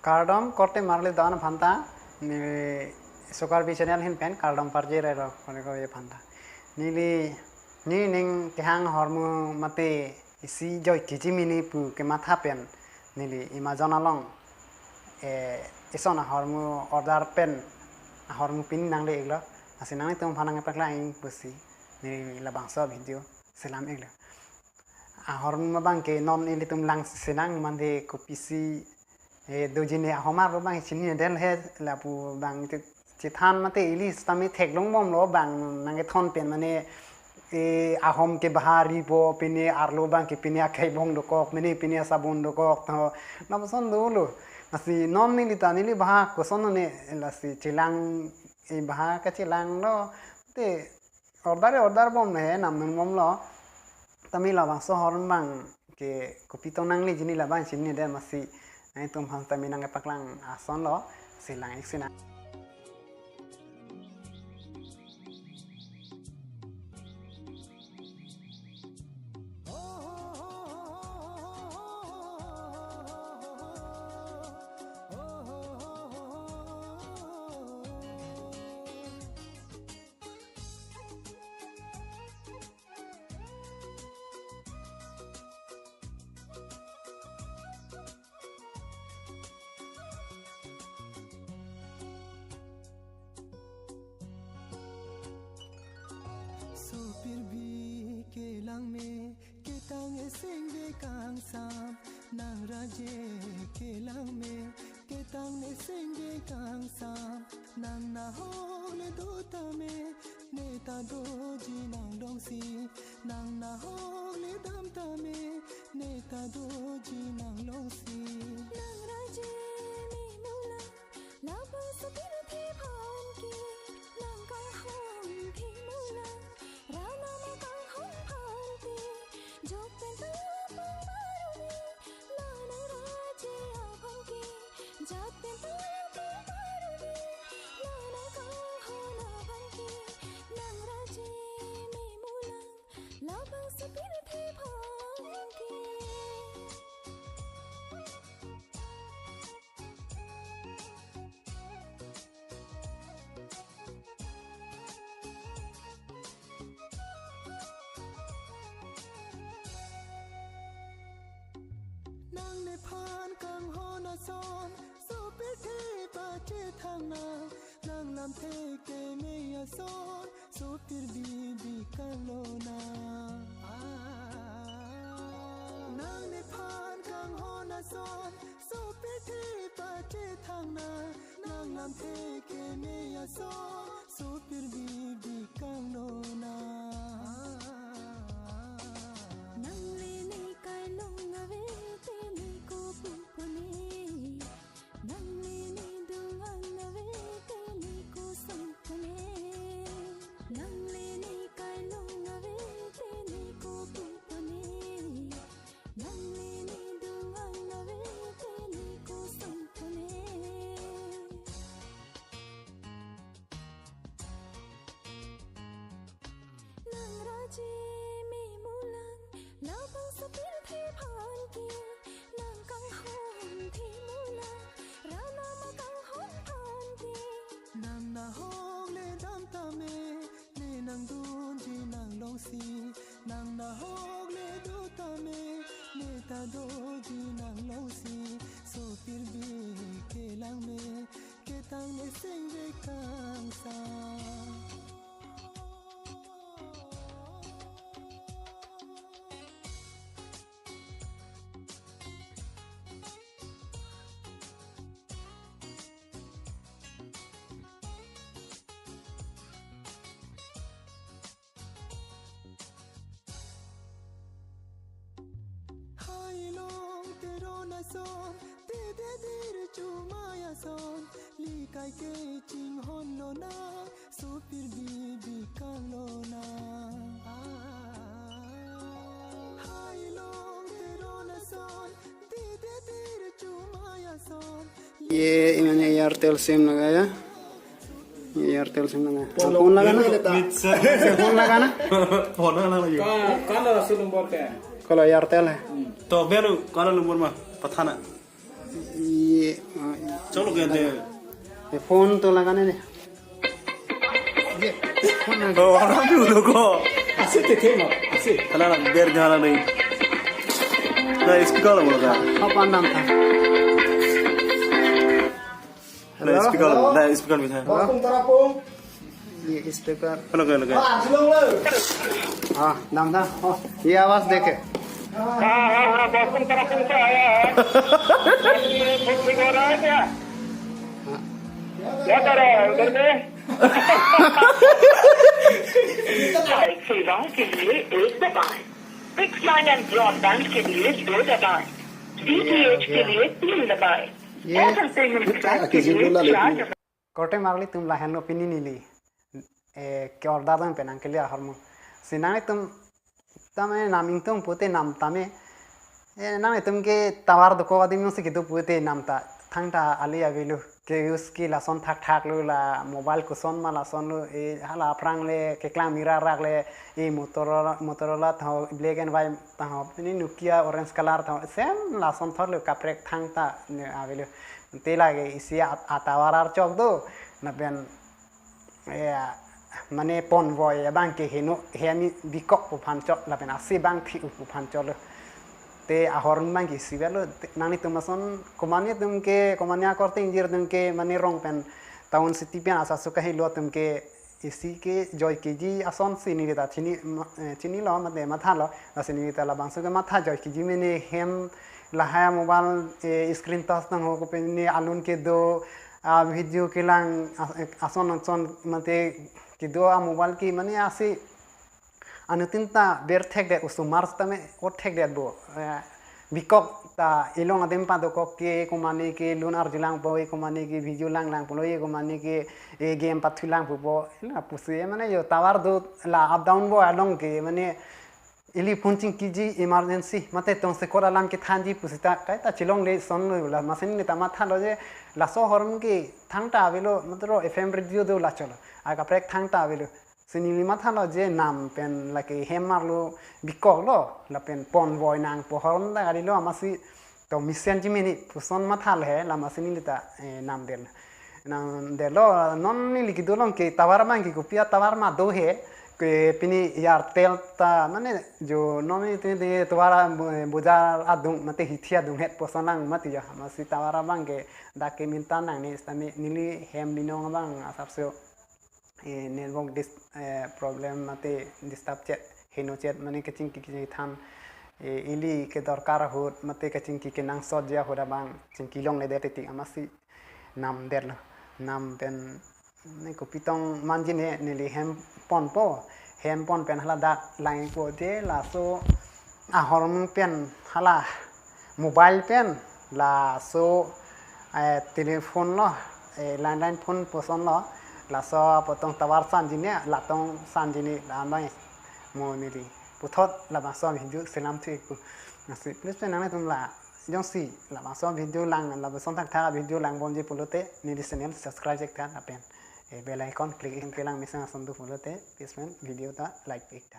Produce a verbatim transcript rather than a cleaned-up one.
Kardom korte marli don aphanta, neli Sukar B channel ahin pen kardom parjirelo kone ko aphanta. Neli, nening kehang ahormu mate isi joi kiji mini pu kematha pen neli Amazon along, eh, ison ahormu order pen ahormu pini nangle-iklo. Lasi nanglitum aphan nangpaklang pusi neli labangso video selam-iklo. Ahormu abang ke non ilitum lang sinang mande kopisi, eh, doji ne ahom arlo abang chinine det he lapu abang te chethan mate ili sitame theklong bomlo abang nangkethon pen mane, eh, ahom ke bahari po pine arlo abang ke pine akai bong dokok mane pine asabun dokok to lapuson dolo. Lasi non neli ta neli baha koson ne lasi chelang, eh, baha kachelanglo te order order bom ne namnung bomlo. Tame labangso ahormu abang ke kopi tong nangleji ne labang chinine det lasi nangtum aphan tame nangpaklang asonlo, selam-ik sinang. Sopirbi kelang me, ketang eseng de kangsam, nang raje kelang me, ketang eseng de kangsam, nang nahok le do tame, ne ta doji nanglongsi, nang nahok le dam tame, ne ta doji nanglongsi. Nang raje me mulang, labangso pirthe aphan ke, nang kanghon the mulang, Rana ma kanghon aphan te, jok pen ta pang baru ne, la nang raje aphan ke, jat pen ta pang baru ne, la nang kanghon aphan ke, nang raje me mulang, labangso pirthe aphan ke. Nang nephan kanghon ason, sopirthe pachethang nang, nang lamthe keme ason, sopirbi bikang lonang. Ah, nang nephan kanghon ason, sopirthe pachethang nang, nang lamthe keme ason, sopirbi bikang lonang. Nang le ne kailong ave te ne ko pu pone, nang le ne dungang ave te ne ko song pone, nang le ne kailong ave te ne ko pu pone, nang le ne dungang ave te ne ko song pone. Nang raje me mulang, labangso pirthe aphan ke, nang kanghon the mulang, Rana ma kanghon aphan te. Nang nahok le dam tame, ne nangdunji nanglongsi, nang nahok le do tame, ne ta doji nanglongsi, sopirbi kelang me, ketang eseng de kangsam. Hailong Teron ason, te te dir chumai ason, likai ke chinghon lonang, sopirbi bikang lonang. Ah, hailong Teron ason, te te dir chumai ason, ये मैंने Airtel SIM लगाया, ये Airtel SIM लगाया। हाँ, फोन लगाना। फोन लगाना। फोन लगाना ये। कहाँ, कहाँ लगा सिम नंबर क्या है? Kalau एयरटेल है। तो value, kalau nomor mah, pathana. ये, हाँ, Tolok ya deh. ये फोन तो लगाने दे। ये फोन लगा। Oh, orang dulu kok. Asik teh, teh, no? Asik. Kalau nak biar jalan ni. Nah, speaker lah, boleh kan? Apa नाम था? Nah, hello? Speaker lah, nah, speaker bisa. Hello? ये speaker. Hello, hello, hello. हाँ, नाम था। हाँ, ये आवाज देखे। हाँ, हाँ, हाँ, बस तुम तरफ तुम से आया है। ये खुद भी हो रहा है क्या? हाँ। क्या कर रहा है उधर पे? सेवाओं के लिए एक दबाएं। फिक्स लाइन एंड ब्रॉडबैंड के लिए दो दबाएं। डीटीएच के लिए तीन दबाएं। ये एयरटेल पेमेंट बैंक के लिए चार दबाएं। Korte marli atum lahenlo pini neli, eh, ke-order dam pen nangkele ahormu. Si nanglitum tame nam ingtung pute nam tame, eh, nanglitum ke tower dokok adim si kedo pute nam ta thangta ali avelo. Ke use ke lason thakthak lo, la mobile koson ma lason lo, eh, hala aphrang le keklang mira rak le, eh, Motorola, Motorola tho black and white tho, pini Nokia orange color tho, same lason thot lo, kaprek thangta ne avelo. Te lake isi a, a tower archok do, lapen, eh, mane ponvoi abang ke heno, hemi bikok pu aphan chok, lapen ase abang phi-u pu aphan choklo. Te ahormu abang ke isi avelo, te nanglitum ason, komane atum ke, komane akorte ingjir atum ke, mane rong pen, town city pen asapso kahelo atum ke, isi ke joi keji ason si nelita chini, ma-, eh, chinilo mate mathalo, lasi nelita labangso ke matha joi keji mene hem lahai mobile, eh, screen touch nang ho kopine alun kedo, a video kelang, a-, eh, ason ason mate kedo a mobile ke mane ase anuttin ta ber thekdet, osomar sitame ot thekdet bo. Eh, bikok ta elong adim padokok ke komane ke lun arjulang po, komane ke video langlang pulo, komane ke, eh, game pathulang pupo. Ila pusi mane yo tower do la up down bo along ke mane ili phone chingkiji emergency mate tongsekot alam kethanji pusita kaita chelongle ason lo, la masi nelita mathalo je laso ahormu ke thangta avelo, matro F M radio do la cholo. A kaprek thangta avelo. Si neli mathalo je nam pen lake hem arlo bikoklo, lapen ponvoi nangpo ahormu ta kalilo, amatsi to mesen chimini puson mathalo he, la masi nelita, eh, nam del. Nam del lo, non neli kedo along ke tower abang ke kopi a tower ma do he, ke pini Airtel ta, mane jo non neli te, te tower a bo-, bojar adung, mate hithi adung het puson lang mati jo, amatsi tower abang ke dak ke minta nangne sitame neli hem binong abang asapso, eh, network dis-, eh, problem mate disturb chot, heno chot, mane kachingki kachingki than, eh, ili kedorkar ahut mate kachingki kenangsot ji ahut abang chingki longledet titi, amatsi nam derlo. Nam pen ne kopi tong manjine, neli hem ponpo, hem pon pen hala dak langpo je laso ahormu pen hala mobile pen laso, eh, telephone lo, eh, landline phone puson lo, laso apotong tower sanjine, latong sanjine, la mai mo neli puthot labangso video selam thu-ikpo. Lasi please pen nanglitum la jongsi labangso video lang, labangso thakthak video langbomji pulote neli channel subscribe ik tha lapen, eh, bell icon click ik tha, kelang mesen ason do pulote please pen video ta like ik tha.